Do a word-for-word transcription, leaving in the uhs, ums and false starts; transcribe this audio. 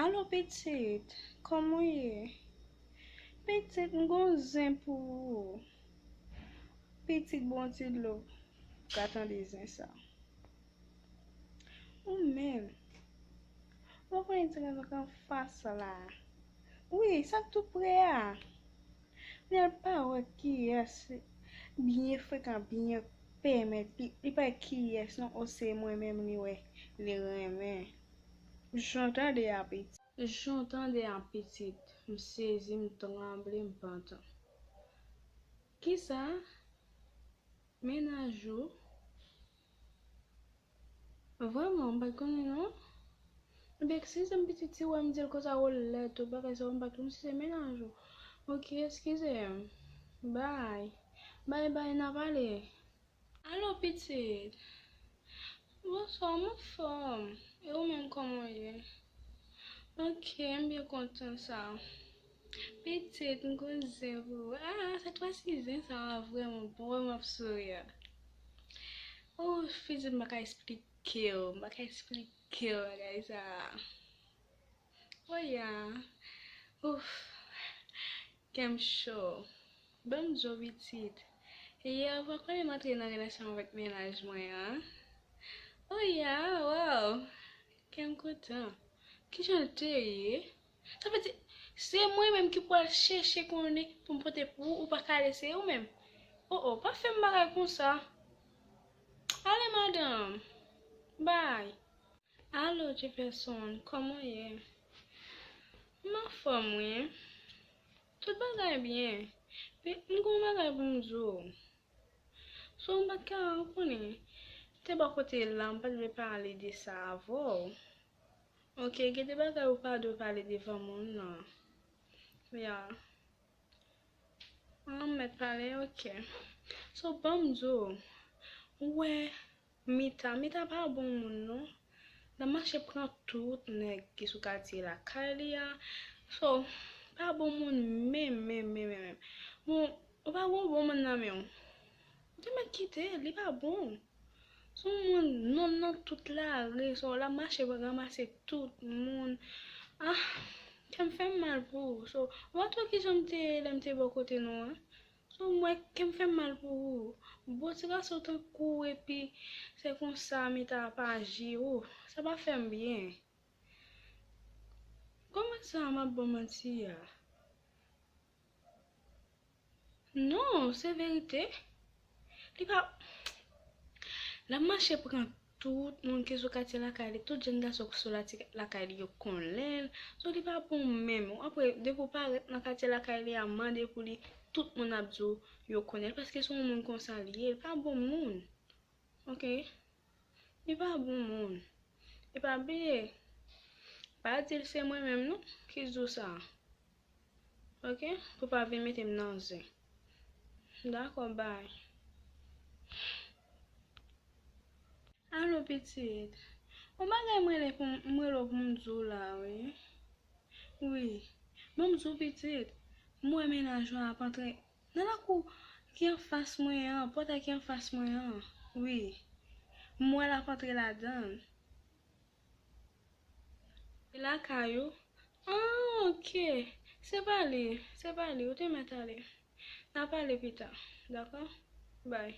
Alo pitit, kòman w ye? Pitit, m gon zen pou ou. Pitit, bon ti dlo, ka tande zen sa. Ou menm, ou pa konnen ti nèg anfas la. Wi, sa k tou pre a. Li al pa wè kiyès byen frekan, byen pèmèt li, li pa wè kiyès non, o se mwen menm li wè, li renmen. Jan w tande a pitit. Jan w tande a pitit, m sezi, m tranble, m pantan. Kisa? Mennaj ou? Vrèman, m pa t konnen non. Ebyen, eskize m pitit, si w wè m di l konsa, w lèd, tout bagay sa yo, m pa t konn si se mennaj ou. Ok, eskize m. Bay. Bay, bay, n a pale. Alo, pitit. Bonswa, m anfòm. E ou menm, kòman w ye? Ok, m byen kontan sa. Pitit, m gon zen pou ou. Ah, sèt fwa si zen sa a vrèman bon, wè m ap souri a. Oh, pitit, m pa ka eksplike w, m pa ka eksplike w bagay sa a. Oh ya. Ouf. Kè m cho. Ban m di w pitit. Yè, ou pa konnen m antre nan relasyon avèk mennaj mwen an. Oh ya, wow. Kè m kontan. Kijan l te ye? Sa vle di, se mwen menm ki pral chèche konnen pou m pote pou ou, ou pa ka lese ou menm. Oh, oh, pa fè m bagay konsa. Ale, madanm. Bay. Alo, Jefferson, kòman w ye? M anfòm, wi. Tout bagay byen. Men, m gon bagay pou m di w. So, m pa t ka konnen. Te bò kote la, m pa t vle pale de sa avè w. Ok, gen de bagay ou pa dwe pale devan moun nan. Ya. Ah, m mèt pale, ok. So, ban m di w, ou wè Mita, Mita pa bon moun non. L ap mache pran tout nèg ki sou katye lakay li a. So, pa bon moun menm, menm, menm, menm, menm. Bon, ou pa gon bon moun nan men w. Ou te mèt kite l, li pa bon. Se yon moun nonm nan tout lari, so l ap mache ranmase tout moun. Ah, kè m fè m mal pou ou. So, ou pa t wè kijan m te ye lè m te bò kote nou an? So, m wè kè m fè m mal pou ou. Bon ti gason tankou w epi se konsa Mita ap aji. Oh, sa pa fè m byen. Kòman sa m ap ba w manti a? Non, se verite. Li pa, l ap mache pran tout moun ki sou katye lakay li, tout jèn gason ki sou lakay li yo konnen l. So, li pa bon menm. Apre, depi w parèt nan katye lakay li a, mande pou li, tout moun ap di w yo konnen l, paske se yon moun konsa li ye, li pa bon moun. Ok? Li pa bon moun. E pa bliye, pa di l se mwen menm non ki di w sa. Ok? Pou pa vin mete m nan zen. Dakò, bay. Alo, pitit. Yon bagay m rele pou m, m rele w pou m di w la, wi. Wi. Ban m di w, pitit. M wè mennaj ou ap antre nan lakou ki anfas mwen an, pòtay ki anfas mwen an. Wi. M wè l ap antre ladan l. E lakay ou? Ah, ok. Se pa li, se pa li, ou te mèt ale. N a pale pita, dakò? Bay.